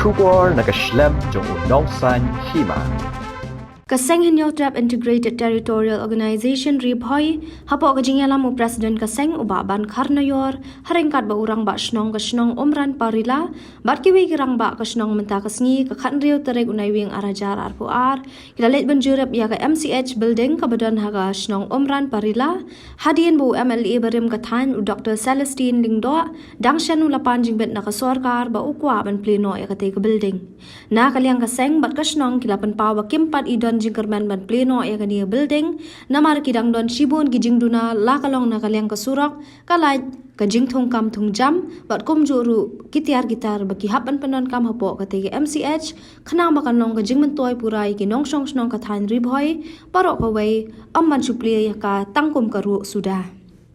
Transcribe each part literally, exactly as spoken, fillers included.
Khubor na ka shlem jong u nongsan hima. Ka seng Hynñiewtrep Integrated Territorial Organization Ri Bhoi, hapoh ka jingïalam u President ka seng u Bah Ban Kharnaior, ha ryngkat bad u Rangbah Shnong ka shnong Umran Parila, bad kiwei ki Rangbah ka shnong mynta ka sngi ka khathynriew tarik u Naiwieng ar hajar arphew ar, ki la leit ban jurip ïa ka M C H building kaba don ha ka shnong Umran Parila, hadien ba u M L A barim ka thaiñ u Doktor Celestine Lyngdoh, dang shen u la pan jingbit na ka sorkar ba u kwah ban plie noh ïa katei ka building. Na ka liang ka seng bad ka shnong ki la pynpaw ba kim pat i don jingkyrmen ban plie noh ïa kane ka building, namar ki dang don shibun ki jingduna la ka long na ka liang ka surok, ka light, ka jingthung kam thung jam, bad kumjuh ruh ki tiar ki tar ba ki hap ban pyndonkam hapoh katei ka M C H, khnang ba kan long ka jingmyntoi pura ïa ki nongshong shnong ka thaiñ Ri Bhoi baroh kawei, ym ban shu plie ïa ka tang kum ka ruh suda.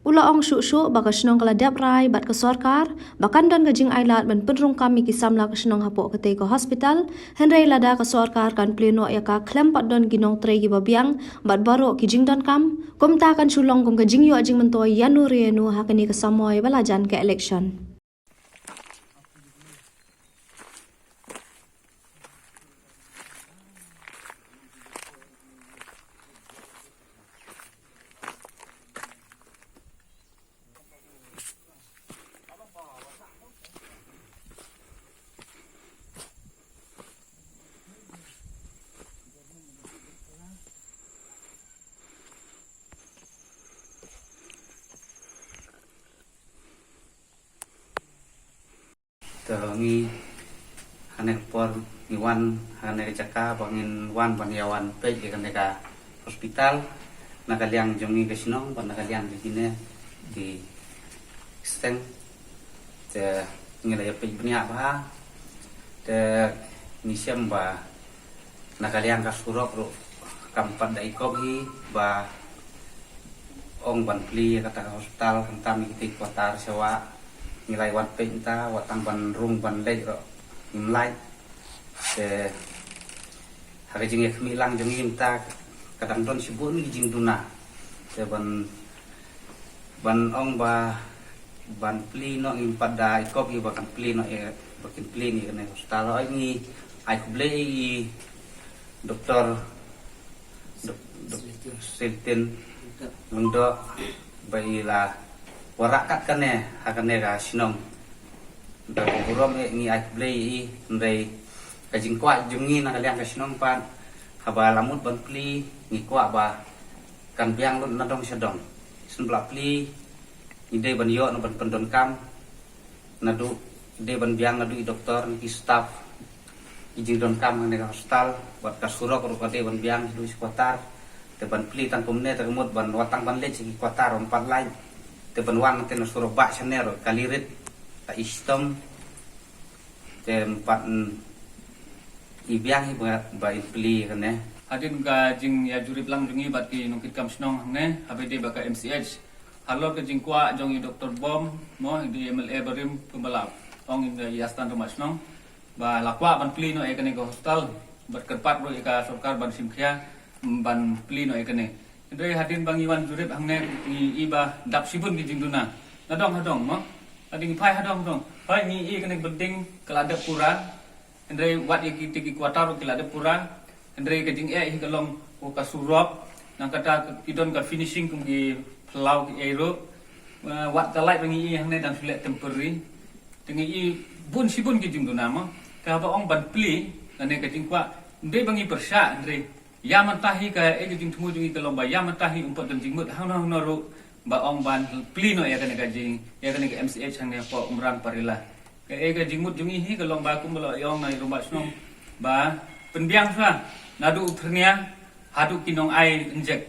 U la ong shuh shuh ba ka shnong ka la dep rai bad ka sorkar ba kan don ka jingailad ban pynrung kam ïa ki samla ka shnong hapoh katei ka hospital, hynrei lada ka sorkar kan plie noh ïa ka khlem pat don ki nongtrei kiba biang bad baroh ki jingdonkam, kumta kan shu long kum ka jingïoh jingmyntoi ïano re ïano ha kane ka samoi ba la jan ka election. To ngi hane ka por ngi wan hane ka jaka ba ngin wan ban ïa wan peit ïa kane ka hospital na ka liang jong ngi ka shnong bad na ka liang jong kine ki seng. Te ngi la ïa peit bniah bha. Te ngi shem ba na ka liang ka surok ruh kam pat da i kop hi ba ong ban plie kata ka hospital, khamtam ïa kiti ki quarter sha wa ngi la wan peit mynta, wat tang ban rung ban leit ruh ngim lait. Te ha ka jingïakhmih lang jong ngi mynta ka dang don shibun ki jingduna. Te ban ban ong ba ban plie noh, ngim pat da i kop ïa ba kan plie noh ïa, ba kin plie noh ïa kane ka hospital. Hooid, ngi ai khublei ïa i Doktor Dok-, Dok-, Celestine Lyngdoh ba i la wanrah kat kane ha kane ka shnong. Da ka burom eh ngi ai khublei ïa i, hynrei ka jingkwah jong ngi na ka liang ka shnong pat, haba la mut ban plie ngi kwah ba kan biang lut na dong sha dong. Shen ba la plie ngi dei ban ïoh na ban pyndonkam naduh, dei ban biang naduh i doktor, ki staff, ki jingdonkam ha kane ka hospital, bad ka surok ruh ka dei ban biang naduh shi quarter. Te ban plie tang kumne te ka mut ban wat tang ban leit sha ki quarter ym pat lait. Te ban wan te na surok bah shane ruh ka lirit, ka i shitom. Te ym pat, mm, i biang hi ba, ba in plie kane. Hadien ka jingïajurip lang jong ngi bad ki nongkitkam shnong hangne, haba ïadei bad ka M C H. Halor ka jingkwah jong i Doktor Bom, mo, i M L A barim kumba la ong i Astan Rangbah Shnong ba la kwah ban plie noh ïa kane ka hospital, bad kyrpad ruh ïa ka sorkar ban shim khia, mm, ban plie noh ïa kane. Hynrei hadien ba ngi wan jurip hangne ngi i ba dap shibun ki jingduna. Na dong ha dong mo. Hadien ngi phai ha dong ha dong. Phai ngi i kane ka building ka la dep pura. Hynrei wat ïa kiti ki quarter ki la dep pura. Hynrei ka jingeh hi ka long ko ka surok. Nangta ki don ka finishing kum ki phyllaw ki ei ruh. Eh, wat ka light ba ngi i hangne dang shu leh temporary. Te ngi i bun shibun ki jingduna mo. Kaba ong ban plie, kane ka jingkwah. Hynrei ba ngi pyrshah, hynrei ïa mynta hi kaei ka jingthmu jong ngi ka long ba ïa mynta hi ym pat don jingmut hangno hangno ruh ba ong ban plie noh ïa kane ka jing, ïa kane ka M C H hangne hapoh Umran Parila. Kaei ka jingmut jong ngi hi ka long ba kumba la ong na i Rangbah Shnong ba pynbiang shuwa naduh u thyrnia haduh ki nongai injek.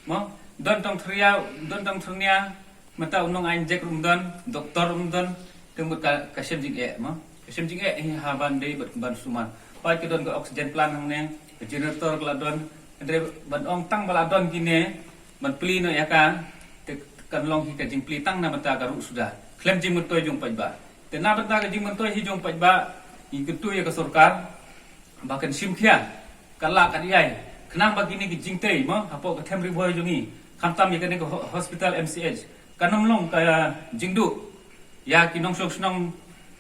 Mo, don tang thyrnia, don tang thyrnia, mynta u nongai injek ruh ym don, doktor ruh ym don, te mut ka, ka shem jingeh mo. Ka shem jingeh hi ha ban dei bad ban sumar. Peit ka don ka oxygen plant hangne, ka generator ka la don. Hynrei ban ong tang ba la don kine ban plie noh ïa ka, te kan long hi ka jingplie tang na bynta ka ruh suda. Khlem jingmyntoi jong paidbah. Te na bynta ka jingmyntoi hi jong paidbah, ngi kyntu ïa ka sorkar ba kan shim khia. Ka lah ka dei ai. Khnang ba kine ki jingtei mo hapoh ka them Ri Bhoi jong ngi. Khamtam ïa kane ka ho-, hospital M C H. Kan ym long ka jingduh ïa ki nongshong shnong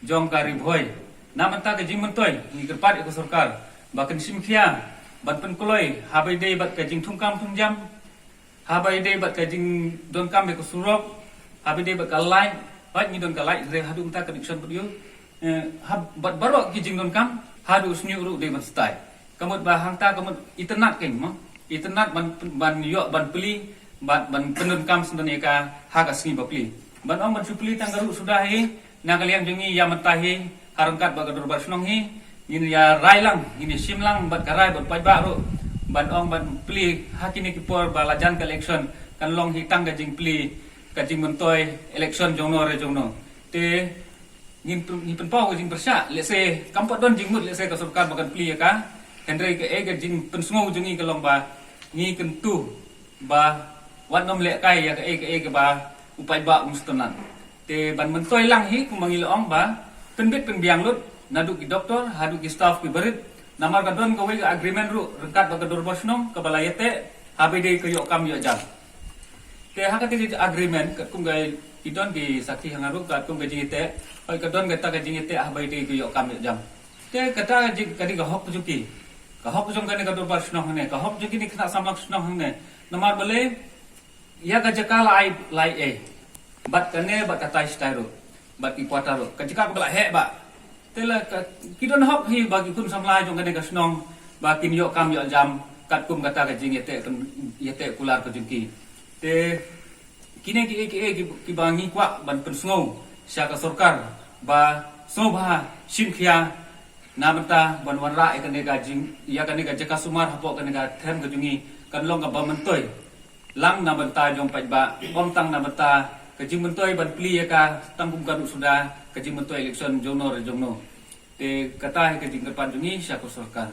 jong ka Ri Bhoi. Na bynta ka jingmyntoi, ngi kyrpad ïa ka sorkar ba kan shim khia ban pynkloi, haba ïadei bad ka jingthungkam thungjam, haba ïadei bad ka jingdonkam ïa ka surok, haba ïadei bad ka light, bad ngi don ka light, hynrei haduh mynta connection pat ïoh. Eh, hab-, bad baroh ki jingdonkam, haduh shñiuh ruh dei ban stai. Ka mut ba hangta ka mut itynnad kein mo. Itynnad ban, ban ïoh ban plie, bad ban pyndonkam syndon ïa ka ha ka sngi ba plie. Ban ong ban shu plie tang ka ruh suda hi, na ka liang jong ngi ïa mynta hi, ha ryngkat bad ka dorbar shnong hi, ngin ïa rai lang, ngin ïa shim lang bad ka rai bad paidbah ruh ban ong ban plie ha kine ki por ba la jan ka election, kan long hi tang ka jingplie, ka jingmyntoi election jongno re jongno. Te ngin pyn-, ngin pynpaw ka jingpyrshah, lehse kam pat don jingmut lehse ka sorkar ba kan plie ïa ka. Hynrei kaei ka jingpynsngew jong ngi ka long ba ngi kyntu ba wat nym lehkai ïa kaei kaei kaba u paidbah um sngewtynnat. Te ban myntoi lang hi kumba ngi la ong ba pynbit pynbiang lut naduh ki doktor haduh ki staff ki barit. Namar ka don kawei ka agreement ruh ryngkat bad ka dorbar shnong kaba la ïateh haba ïadei ka ïoh kam ïoh jam. Te ha kata ka agreement katkum ka, ki don ki sakhi hangne ruh, katkum ka jingïateh, hooid ka don kata ka jingïateh haba ïadei ka ïoh kam ïoh jam. Te kata ka jing, ka dei ka hok jong ki, ka hok jong kane ka dorbar shnong hangne, ka hok jong kine ki khynnah samla shnong hangne. Namar balei, ïa ka jaka la ai, la ai ei bad kane bad katai shatai ruh, bad ki quarter ruh, ka jaka kaba la heh bha. Te la ka, ki don hok hi ba ki khun samla jong kane ka shnong ba kin ïoh kam ïoh jam katkum kata ka jingïateh, ïateh kular ka jong ki. Te kine kiei kiei ki, kiba ngi kwah ban pynsngew sha ka sorkar ba sngewbha shim khia na bynta ban wanrah ïa kane ka jing, ïa kane ka jaka sumar hapoh kane ka tyrm ka jong ngi, kan long kaba myntoi lang na bynta jong paidbah, ym tang na bynta ka jingmyntoi ban plie ïa ka tang kum ka ruh suda, ka jingmyntoi election jongno re jongno. Te kata hi ka jingkyrpad jong ngi sha ka sorkar.